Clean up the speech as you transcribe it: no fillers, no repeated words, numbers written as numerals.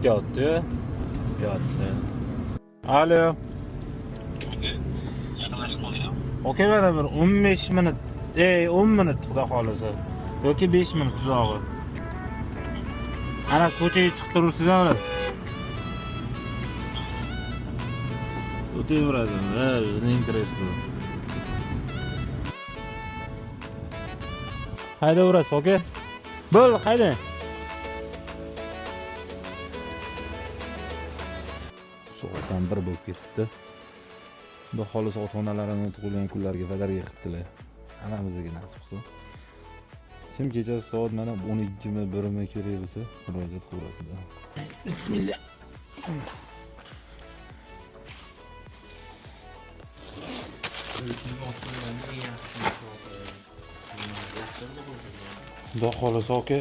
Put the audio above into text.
Yotdi. Yotdi. Alo. Yaqinlashib qoldingmi? Aka, mana bir 15 minut, ey, 10 minut, xudo xohlasa. Yoki 5 minut tuzog'i. Ana ko'chaga chiqib turibsiz, mana. O'taveradi, ha, bizning kreslo. Haydaverasiz, aka. Bo'ldi, haydang. Soat ham 1 bo'lib ketibdi. Xudo xohlasa, ota onalarini tug'ilgan kunlariga padarga qilibdilar. Hammamizga nasib qilsin. Kim kechasi soat mana 12mi, 1mi kerak bo'lsa, murojaat qilaverasizlar. Bismillah. Xudo xohlasa, aka.